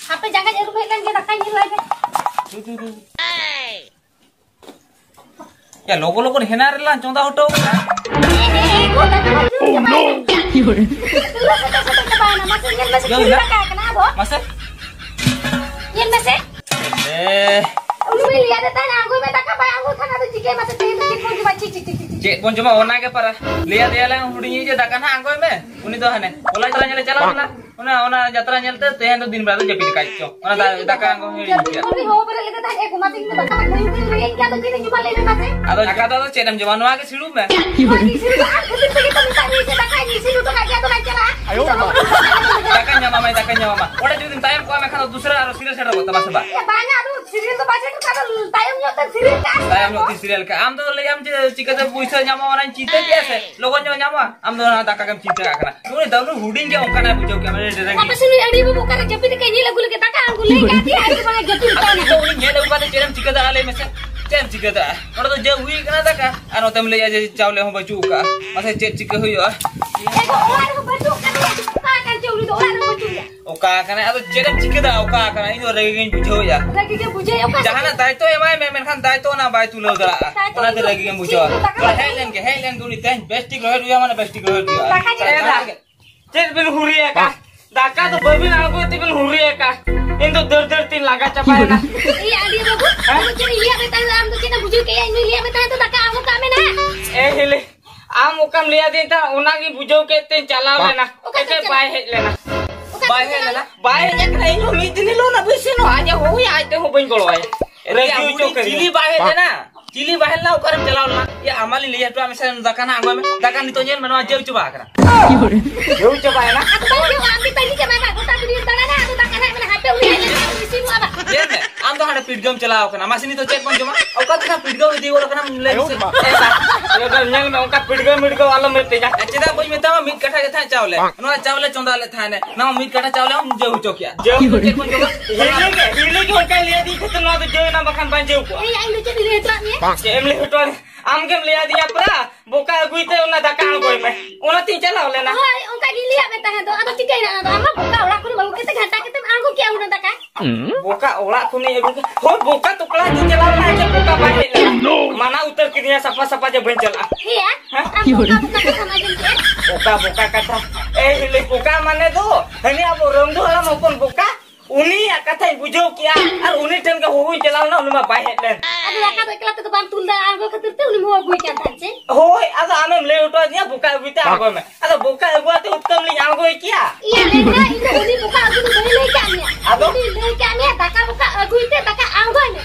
ᱦᱟᱯᱮ ᱡᱟᱸᱜᱟᱧ ᱟᱹᱨᱩᱵ ᱦᱮᱡ ᱞᱮᱱ ᱜᱮ, ᱫᱟᱠᱟᱧ ᱧᱮᱞ ᱞᱟᱭ ᱜᱮ᱾ ᱫᱩ, ᱫᱩ, ᱫᱩ᱾ ᱭᱟ, ᱞᱚᱜᱚ ᱞᱚᱜᱚᱱ ᱦᱮᱱᱟ ᱨᱮᱞᱟᱝ ᱪᱚᱸᱫᱟ ᱦᱚᱴᱚ ᱠᱟᱜᱼᱟ᱾ ᱮ, ᱮ, ᱮ, ᱜᱚ, ᱫᱟᱠᱟ ᱢᱟ ᱡᱩᱨ ᱪᱟᱵᱟᱭᱮᱱᱟ᱾ ᱯᱩᱨᱟᱹ ᱥᱚᱴᱮ ᱥᱚᱴᱮ ᱪᱟᱵᱟᱭᱮᱱᱟ᱾ ᱢᱟᱥᱮ ᱧᱮᱞ ᱢᱮᱥᱮ, ᱪᱮᱫ ᱞᱮᱠᱟ ᱟᱠᱟᱱᱟ ᱟᱫᱚ? ᱢᱟᱥᱮ᱾ ᱧᱮᱞ ᱢᱮᱥᱮ᱾ ᱮ᱾ ᱩᱱᱤ ᱞᱟᱹᱭ ᱟᱫᱮ ᱛᱟᱦᱮᱱᱟ, ᱟᱬᱜᱚᱭ ᱢᱮ, ᱫᱟᱠᱟ ᱵᱟᱭ ᱟᱬᱜᱚ ᱠᱷᱟᱱ ᱟᱫᱚ ᱪᱤᱠᱟᱹᱭ ᱢᱟᱥᱮ? ᱛᱮᱦᱮᱧ ᱫᱚ ᱪᱮᱫ ᱵᱚᱱ ᱡᱚᱢᱟ? ᱪᱷᱤ, ᱪᱷᱤ, ᱪᱷᱤ, ᱪᱷᱤ, ᱪᱷᱤ᱾ ᱪᱮᱫ ᱵᱚᱱ ᱡᱚᱢᱟ ᱚᱱᱟ ᱜᱮ ᱯᱟᱨᱟ᱾ ᱞᱟᱹᱭ ᱟᱫᱮᱭᱟᱞᱮ ᱦᱩᱰᱤᱧᱤᱡ ᱡᱮ, "ᱫᱟᱠᱟ ᱱᱟᱦᱟᱜ ᱟᱬᱜᱚᱭ ᱢᱮ", ᱩᱱᱤ ᱫᱚ ᱦᱟᱱᱮ ᱦᱚᱞᱟ ᱪᱟᱞᱟᱜ ᱧᱮᱞᱮ ᱪᱟᱞᱟᱣ ᱞᱮᱱᱟ᱾ ᱚᱱᱟ, ᱚᱱᱟ ᱡᱟᱛᱨᱟ ᱧᱮᱞᱛᱮ ᱛᱮᱦᱮᱧ ᱫᱚ ᱫᱤᱱ ᱵᱮᱲᱟ ᱫᱚ ᱡᱟᱹᱯᱤᱫ ᱟᱠᱟᱫ ᱪᱚ᱾ ᱚᱱᱟ ᱫᱟ-, ᱫᱟᱠᱟ ᱟᱬᱜᱚ ᱦᱤᱲᱤᱧ ᱠᱮᱫᱟ᱾ ᱩᱱᱤ ᱦᱚᱦᱚ ᱵᱮᱨᱮᱫ ᱞᱮᱫᱮ ᱛᱟᱦᱮᱸᱫ, ᱮ ᱜᱚ ᱢᱟ, ᱛᱮᱦᱮᱧ ᱫᱚ ᱫᱟᱠᱟ ᱢᱟ ᱠᱷᱟᱹᱞᱤ ᱠᱷᱟᱹᱞᱤ ᱨᱮᱸᱜᱮᱡ ᱜᱮᱭᱟ, ᱟᱫᱚ ᱪᱮᱫ ᱮᱢ ᱡᱚᱢᱟ ᱞᱟᱹᱭ ᱢᱮ ᱢᱟᱥᱮ? ᱟᱫᱚ ᱫᱟᱠᱟ ᱫᱚ ᱟᱫᱚ ᱪᱮᱫ ᱮᱢ ᱡᱚᱢᱟ? ᱱᱚᱣᱟ ᱜᱮ ᱥᱤᱲᱩᱵ ᱢᱮ᱾ ᱱᱚᱣᱟ ᱜᱮ ᱥᱤᱲᱩᱵ ᱟᱢ ᱠᱷᱟᱹᱛᱤᱨ ᱛᱮᱜᱮ ᱛᱚ ᱢᱮᱛᱟᱜ ᱢᱮᱭᱟ ᱡᱮ ᱫᱟᱠᱟᱧ ᱤᱥᱤᱱ ᱦᱚᱴᱚ ᱠᱟᱜ ᱜᱮᱭᱟ, ᱟᱫᱚ ᱵᱟᱭ ᱪᱟᱞᱟᱜᱼᱟ᱾ ᱟᱭᱳ ᱵᱟᱵᱟ᱾ ᱫᱟᱠᱟᱧ ᱧᱟᱢᱟ ᱢᱟᱹᱭ, ᱫᱟᱠᱟᱧ ᱧᱟᱢᱟ ᱢᱟ᱾ ᱚᱸᱰᱮ ᱡᱩᱫᱤᱢ ᱛᱟᱭᱚᱢ ᱠᱚᱜᱼᱟ, ᱢᱮᱱᱠᱷᱟᱱ ᱫᱚ ᱫᱩᱥᱨᱟ ᱟᱨᱚ ᱥᱤᱨᱤᱭᱟᱞ ᱥᱮᱴᱮᱨᱚᱜ ᱛᱟᱢᱟ ᱥᱮ ᱵᱟᱝ? ᱮ ᱵᱟᱝᱟ, ᱟᱫᱚ ᱥᱤᱨᱤᱭᱟᱞ ᱫᱚ ᱵᱟᱭ ᱥᱮᱴᱮᱨ ᱠᱟᱜ, ᱟᱫᱚ ᱛᱟᱭᱚᱢ ᱧᱚᱜ ᱛᱮ ᱥᱤᱨᱤᱭᱟᱞ ᱠᱟᱜᱼᱟ᱾ ᱛᱟᱭᱚᱢ ᱧᱚᱜ ᱛᱮ ᱥᱤᱨᱤᱭᱟᱞ ᱠᱟᱜᱼᱟ᱾ ᱟᱢ ᱫᱚ ᱞᱟᱹᱭᱟᱢ ᱡᱮ ᱪᱤᱠᱟᱹᱛᱮ ᱯᱩᱭᱥᱟᱹ ᱧᱟᱢᱚᱜᱼᱟ, ᱚᱱᱟᱧ ᱪᱤᱱᱛᱟᱹ ᱠᱮᱜᱼᱟ ᱥᱮ, ᱞᱚᱜᱚᱱ ᱧᱚᱜ ᱧᱟᱢᱚᱜᱼᱟ᱾ ᱟᱢ ᱫᱚ ᱚᱱᱟ ᱫᱟᱠᱟ ᱜᱮᱢ ᱪᱤᱱᱛᱟᱹ ᱠᱟᱜ ᱠᱟᱱᱟ᱾ ᱩᱱᱤ ᱫᱚ ᱩᱱᱤ ᱦᱩᱰᱤᱧ ᱜᱮ ᱚᱱᱠᱟᱱᱟᱜ ᱵᱩᱡᱷᱟᱹᱣ ᱠᱮᱜᱼᱟ, ᱢᱟᱱᱮ ᱰᱮᱨᱮᱝ ᱟᱯᱮ ᱥᱮ ᱱᱩᱭ ᱟᱹᱰᱤ ᱵᱟᱹᱵᱩ ᱚᱠᱟᱨᱮ ᱡᱟᱹᱯᱤᱫ ᱟᱠᱟᱫ, ᱧᱮᱞ ᱟᱹᱜᱩ ᱞᱮᱜᱮ, ᱫᱟᱠᱟ ᱟᱬᱜᱚ ᱞᱟᱹᱭ ᱠᱟᱜ ᱫᱮᱭᱟ, ᱟᱨ ᱵᱟᱝᱟ ᱡᱟᱹᱯᱤᱫ ᱟᱫᱚ ᱠᱟᱱᱟ᱾ ᱱᱤᱛᱚᱜ ᱩᱱᱤ ᱧᱮᱞ ᱟᱹᱜᱩ ᱠᱟᱛᱮ ᱪᱮᱫ ᱮᱢ ᱪᱤᱠᱟᱹ ᱫᱟᱲᱮᱭᱟᱜᱼᱟ, ᱞᱟᱹᱭ ᱢᱮᱥᱮ? ᱪᱮᱫ ᱮᱢ ᱪᱤᱠᱟᱹ ᱫᱟᱲᱮᱭᱟᱜᱼᱟ? ᱚᱸᱰᱮ ᱫᱚ ᱡᱮ ᱦᱩᱭ ᱠᱟᱱᱟ ᱫᱟᱠᱟ, ᱟᱨ ᱱᱚᱛᱮᱢ ᱞᱟᱹᱭᱮᱜᱼᱟ ᱡᱮ ᱪᱟᱣᱞᱮ ᱦᱚᱸ ᱵᱟᱹᱪᱩᱜ ᱠᱟᱜᱼᱟ᱾ ᱢᱟᱥᱮ ᱪᱮᱫ ᱪᱤᱠᱟᱹ ᱦᱩᱭᱩᱜᱼᱟ? ᱮ ᱜᱚ, ᱚᱲᱟᱜ ᱨᱮᱦᱚᱸ ᱵᱟᱹᱪᱩᱜ ᱠᱟᱫᱮᱭᱟ, ᱚᱠᱟ ᱟᱠᱟᱱ ᱪᱚ ᱩᱱᱤ ᱫᱚ, ᱚᱲᱟᱜ ᱨᱮᱦᱚᱸ ᱵᱟᱹᱪᱩᱜ ᱮᱭᱟ᱾ ᱚᱠᱟ ᱟᱠᱟᱱᱟᱭ? ᱟᱫᱚ ᱪᱮᱫ ᱮᱢ ᱪᱤᱠᱟᱹ ᱫᱟᱲᱮᱭᱟᱜᱼᱟ? ᱚᱠᱟ ᱟᱠᱟᱱᱟᱭ? ᱤᱧ ᱫᱚ ᱨᱟᱹᱜᱤ ᱜᱤᱧ ᱵᱩᱡᱷᱟᱹᱣᱮᱜᱼᱟ᱾ ᱨᱟᱹᱜᱤ ᱜᱮ ᱵᱩᱡᱷᱟᱹᱣᱮᱫ, ᱚᱠᱟ ᱥᱮᱫ? ᱡᱟᱦᱟᱱᱟᱜ ᱫᱟᱭᱤᱛᱛᱚ ᱮᱢᱟᱭ ᱢᱮ, ᱢᱮᱱᱠᱷᱟᱱ ᱫᱟᱭᱤᱛᱛᱚ ᱚᱱᱟ ᱵᱟᱭ ᱛᱩᱞᱟᱹᱣ ᱫᱟᱲᱮᱭᱟᱜᱼᱟ᱾ ᱫᱟᱭᱤᱛᱛᱚ ᱚᱱᱟᱛᱮ ᱨᱟᱹᱜᱤ ᱜᱮᱢ ᱵᱩᱡᱷᱟᱹᱣᱟ᱾ ᱪᱮᱫ ᱠᱚ ᱫᱟᱠᱟ ᱛᱷᱚᱲᱟ ᱦᱮᱡ ᱞᱮᱱ ᱜᱮ, ᱦᱮᱡ ᱞᱮᱱ ᱜᱮ ᱩᱱᱤ ᱛᱮᱦᱮᱧ ᱵᱮᱥ ᱴᱷᱤᱠ ᱨᱚᱦᱮᱫ ᱦᱩᱭᱩᱜᱼᱟ, ᱢᱟᱱᱮ ᱵᱮᱥ ᱴᱷᱤᱠ ᱨᱚᱦᱮᱫ ᱦᱩᱭᱩᱜᱼᱟ᱾ ᱫᱟᱠᱟ ᱪᱮᱫ ᱮ ᱫᱟ? ᱪᱮᱫ ᱵᱤᱱ ᱦᱩᱨᱤᱭᱟ ᱠᱟ? ᱫᱟᱠᱟ ᱫᱚ ᱵᱟᱹᱵᱤᱱ ᱟᱬᱜᱚᱭ ᱛᱮᱵᱤᱱ ᱦᱩᱨᱤᱭᱟ ᱠᱟ? ᱤᱧ ᱫᱚ ᱫᱟᱹᱲ ᱫᱟᱹᱲ ᱛᱤᱧ ᱞᱟᱸᱜᱟ ᱪᱟᱵᱟᱭᱮᱱᱟ᱾ ᱮᱭ ᱟᱹᱰᱤ ᱵᱟᱹᱵᱩ, ᱦᱮᱸ? ᱟᱢ ᱫᱚ ᱪᱮᱫ ᱤᱧ ᱞᱟᱹᱭᱟᱫ ᱢᱮ ᱛᱟᱦᱮᱸᱫ? ᱟᱢ ᱫᱚ ᱪᱮᱫ ᱮᱢ ᱵᱩᱡᱷᱟᱹᱣ ᱠᱮᱜᱼᱟ? ᱤᱧ ᱫᱚᱧ ᱞᱟᱹᱭᱟᱫ ᱢᱮ ᱛᱟᱦᱮᱸᱫ ᱛᱚ, ᱫᱟᱠᱟ ᱟᱬᱜᱚ ᱠᱟᱜ ᱢᱮ ᱱᱟᱦᱟᱜ᱾ ᱮ ᱦᱤᱞᱤ, ᱟᱢ ᱚᱠᱟᱢ ᱞᱟᱹᱭᱟᱫᱤᱧ ᱛᱟᱦᱮᱸᱫ, ᱚᱱᱟᱜᱤᱧ ᱵᱩᱡᱷᱟᱹᱣ ᱠᱮᱫ ᱛᱮᱧ ᱪᱟᱞᱟᱣ ᱞᱮᱱᱟ᱾ ᱚᱠᱟ ᱛᱮ ᱮᱱᱛᱮ ᱪᱟᱞᱟᱣ? ᱵᱟᱭ ᱦᱮᱡ ᱞᱮᱱᱟ᱾ ᱚᱠᱟ ᱵᱟᱭ ᱛᱮ ᱦᱮᱡ ᱪᱟᱞᱟᱣ? ᱞᱮᱱᱟ? ᱵᱟᱭ ᱦᱮᱡ ᱟᱠᱟᱱᱟ᱾ ᱤᱧ ᱦᱚᱸ ᱢᱤᱫ ᱫᱤᱱ ᱦᱤᱞᱳᱜ ᱚᱱᱟ ᱵᱟᱹᱧ ᱥᱮᱱᱚᱜᱼᱟ᱾ ᱟᱡ ᱮ ᱦᱚᱦᱚᱭᱟ, ᱟᱡ ᱛᱮᱦᱚᱸ ᱵᱟᱹᱧ ᱜᱚᱲᱚᱣᱟᱭᱟ᱾ ᱨᱟᱹᱜᱤ ᱮᱭᱟ, ᱦᱚᱪᱚ ᱦᱩᱰᱤᱧ ᱠᱟᱹᱫᱤᱧᱟ᱾ ᱪᱤᱞᱤ ᱵᱟᱭ ᱦᱮᱡ ᱞᱮᱱᱟ? ᱪᱤᱞᱤ ᱵᱟᱭ ᱦᱮᱡ ᱞᱮᱱᱟ? ᱚᱠᱟᱨᱮᱢ ᱪᱟᱞᱟᱣ ᱞᱮᱱᱟ? ᱮᱭᱟ, ᱟᱢᱟᱞᱤᱧ ᱞᱟᱹᱭ ᱦᱚᱴᱚᱣᱟᱜ ᱢᱮ ᱥᱮ, ᱫᱟᱠᱟ ᱱᱟᱜ ᱟᱬᱜᱚᱭ ᱢᱮ᱾ ᱫᱟᱠᱟ ᱱᱤᱛᱚᱜ ᱧᱮᱞ ᱢᱮ, ᱱᱚᱣᱟ ᱡᱟᱹᱣ ᱪᱟᱵᱟ ᱟᱠᱟᱱᱟ᱾ ᱡᱟᱹᱣ ᱪᱟᱵᱟᱭᱮᱱᱟ? ᱟᱫᱚ ᱵᱟᱭ ᱡᱟᱹᱣᱟ, ᱟᱢ ᱫᱚ ᱛᱟᱺᱜᱤ ᱠᱟᱜ ᱢᱮ, ᱜᱚᱴᱟ ᱵᱤᱰᱤᱭᱳ ᱫᱟᱬᱟᱱᱟ, ᱟᱫᱚ ᱫᱟᱠᱟ ᱱᱟᱜ ᱢᱮᱱᱟ, ᱦᱟᱯᱮ ᱩᱱᱤ ᱦᱮᱡ ᱞᱮᱱᱠᱷᱟᱱ ᱤᱥᱤᱱᱚᱜᱼᱟ ᱵᱟᱝ? ᱧᱮᱞ ᱢᱮ, ᱟᱢ ᱫᱚ ᱦᱟᱸᱰᱮ ᱯᱤᱰᱜᱟᱹᱢ ᱪᱟᱞᱟᱣ ᱟᱠᱟᱱᱟ᱾ ᱢᱟᱥᱮ ᱱᱤᱛᱚᱜ ᱪᱮᱫ ᱵᱚᱱ ᱡᱚᱢᱟ? ᱚᱠᱟ ᱛᱮ ᱱᱟᱜ ᱯᱤᱰᱜᱟᱹᱢ ᱤᱫᱤ ᱜᱚᱫ ᱟᱠᱟᱱᱟᱢ ᱞᱟᱹᱭ ᱢᱮᱥᱮ? ᱮ ᱵᱟ, ᱮ ᱵᱟ, ᱧᱮᱞ ᱢᱮ, ᱚᱱᱠᱟ ᱯᱤᱰᱜᱟᱹᱣ ᱢᱤᱰᱜᱟᱹᱣ ᱟᱞᱚᱢ ᱢᱮᱛᱟᱹᱧᱟ᱾ ᱟᱨ ᱪᱮᱫᱟᱜ ᱵᱟᱹᱧ ᱢᱮᱛᱟᱢᱟ? ᱢᱤᱫ ᱠᱟᱴᱷᱟ ᱜᱮ ᱛᱟᱦᱮᱸᱫ ᱪᱟᱣᱞᱮ᱾ ᱱᱚᱣᱟ ᱪᱟᱣᱞᱮ ᱪᱚᱸᱫᱟ ᱞᱮᱫ ᱛᱟᱦᱮᱸᱱᱮ᱾ ᱱᱚᱣᱟ ᱢᱤᱫ ᱠᱟᱴᱷᱟ ᱪᱟᱣᱞᱮ ᱦᱚᱸᱢ ᱡᱟᱹᱣ ᱦᱚᱪᱚ ᱠᱮᱜᱼᱟ᱾ ᱡᱟᱹᱣ ᱪᱮᱫ ᱵᱚᱱ ᱡᱚᱢᱟ? ᱦᱤᱞᱤ ᱜᱮ, ᱦᱤᱞᱤ ᱜᱮ ᱚᱱᱠᱟᱭ ᱞᱟᱹᱭ ᱟᱹᱫᱤᱧ ᱠᱷᱟᱹᱛᱤᱨ ᱱᱚᱣᱟ ᱫᱚ ᱡᱟᱹᱣ ᱮᱱᱟ, ᱵᱟᱠᱷᱟᱱ ᱵᱟᱝ ᱡᱟᱹᱣ ᱠᱚᱜᱼᱟ᱾ ᱮᱭ, ᱤᱧ ᱫᱚ ᱪᱮᱫ ᱤᱧ ᱞᱟᱹᱭ ᱦᱚᱴᱚᱣᱟᱫ ᱢᱮᱭᱟ? ᱪᱮᱫ ᱮᱢ ᱞᱟᱹᱭ ᱦᱚᱴᱚᱣᱟᱫᱤᱧᱟ? ᱯᱨᱟ, ᱵᱚᱠᱟ ᱟᱹᱜᱩᱭ ᱛᱮ ᱚᱱᱟ ᱫᱟᱠᱟ ᱟᱬᱜᱚᱭ ᱢᱮ᱾ ᱚᱱᱟᱛᱤᱧ ᱪᱟᱞᱟᱣ ᱞᱮᱱᱟ᱾ ᱦᱳᱭ, ᱚᱱᱠᱟ ᱜᱤᱧ ᱞᱟᱹᱭᱟᱫ ᱢᱮ ᱛᱟᱦᱮᱸ ᱫᱚ᱾ ᱟᱫᱚ ᱪᱤᱠᱟᱹᱭᱮᱱᱟ ᱚᱱᱟ ᱫᱚ? ᱟᱢ ᱢᱟ ᱵᱚᱠᱟ ᱚᱲᱟᱜ ᱠᱷᱚᱱᱮᱢ ᱟᱹᱜᱩ ᱠᱟᱛᱮ ᱜᱷᱟᱱᱴᱟ ᱠᱟᱛᱮᱢ ᱟᱬᱜᱚ ᱠᱮᱜᱼᱟ ᱩᱱᱟᱹᱜ ᱫᱟᱠᱟ᱾ ᱵᱚᱠᱟ ᱚᱲᱟᱜ ᱠᱷᱚᱱᱤᱧ ᱟᱹᱜᱩ ᱠᱮᱫ᱾ ᱦᱳᱭ, ᱵᱚᱠᱟ ᱛᱚᱠᱲᱟ ᱜᱮ ᱪᱟᱞᱟᱣ ᱞᱮᱱᱟ, ᱪᱮᱫ ᱵᱚᱠᱟ ᱵᱟᱭ ᱦᱮᱡ ᱞᱮᱱᱟ? ᱢᱟᱱᱟ ᱩᱛᱟᱹᱨ ᱠᱤᱫᱤᱧᱟ ᱥᱟᱯᱷᱟ ᱥᱟᱯᱷᱟ ᱡᱮ ᱵᱟᱹᱧ ᱪᱟᱞᱟᱜᱼᱟ᱾ ᱦᱮᱸᱭᱟ? ᱦᱮᱸ? ᱟᱢ ᱫᱚ ᱚᱠᱟ ᱵᱚᱠᱟ ᱠᱟᱛᱷᱟᱢ ᱟᱸᱡᱚᱢ ᱠᱮᱜᱼᱟ? ᱵᱚᱠᱟ, ᱵᱚᱠᱟ ᱠᱟᱛᱷᱟ᱾ ᱮ ᱦᱤᱞᱤ, ᱵᱚᱠᱟ ᱢᱟᱱᱮ ᱫᱚ ᱦᱟᱹᱱᱤ ᱟᱵᱚ ᱨᱟᱢᱫᱩ ᱦᱟᱲᱟᱢ ᱦᱚᱯᱚᱱ ᱵᱚᱠᱟ᱾ ᱩᱱᱤᱭᱟᱜ ᱠᱟᱛᱷᱟᱧ ᱵᱩᱡᱷᱟᱹᱣ ᱠᱮᱜᱼᱟ ᱟᱨ ᱩᱱᱤ ᱴᱷᱮᱱ ᱜᱮ ᱦᱚᱦᱚᱧ ᱪᱟᱞᱟᱣ ᱞᱮᱱᱟ, ᱩᱱᱤ ᱢᱟ ᱵᱟᱭ ᱦᱮᱡ ᱞᱮᱱ᱾ ᱟᱫᱚ ᱫᱟᱠᱟ ᱫᱚ ᱮᱠᱞᱟ ᱛᱮᱫᱚ ᱵᱟᱢ ᱛᱩᱞ ᱫᱟ, ᱟᱬᱜᱚ ᱠᱷᱟᱹᱛᱤᱨ ᱛᱮ ᱩᱱᱤᱢ ᱦᱚᱦᱚ ᱟᱹᱜᱩᱭ ᱠᱟᱱ ᱛᱟᱦᱮᱸᱫ ᱪᱮ? ᱦᱳᱭ, ᱟᱫᱚ ᱟᱢᱮᱢ ᱞᱟᱹᱭ ᱦᱚᱴᱚ ᱟᱹᱫᱤᱧᱟ ᱵᱚᱠᱟ ᱟᱹᱜᱩᱭ ᱛᱮ ᱟᱬᱜᱚᱭ ᱢᱮ᱾ ᱟᱫᱚ ᱵᱚᱠᱟ ᱟᱹᱜᱩ ᱟᱛᱮ ᱩᱛᱠᱟᱹᱢ ᱞᱤᱧ ᱟᱬᱜᱚᱭ ᱠᱮᱭᱟ? ᱤᱭᱟᱹ ᱞᱟᱹᱭ ᱢᱮ, ᱤᱧ ᱫᱚ ᱩᱱᱤ ᱵᱚᱠᱟ ᱟᱹᱜᱩ ᱫᱚ ᱵᱟᱹᱧ ᱞᱟᱹᱭ ᱠᱟᱜ ᱢᱮᱭᱟ᱾ ᱟᱫᱚ? ᱤᱧ ᱫᱚᱧ ᱞᱟᱹᱭ ᱠᱟᱜ ᱢᱮᱭᱟ ᱫᱟᱠᱟ ᱵᱚᱠᱟ ᱟᱹᱜᱩᱭ ᱛᱮ ᱫᱟᱠᱟ ᱟᱬᱜᱚᱭ ᱢᱮ᱾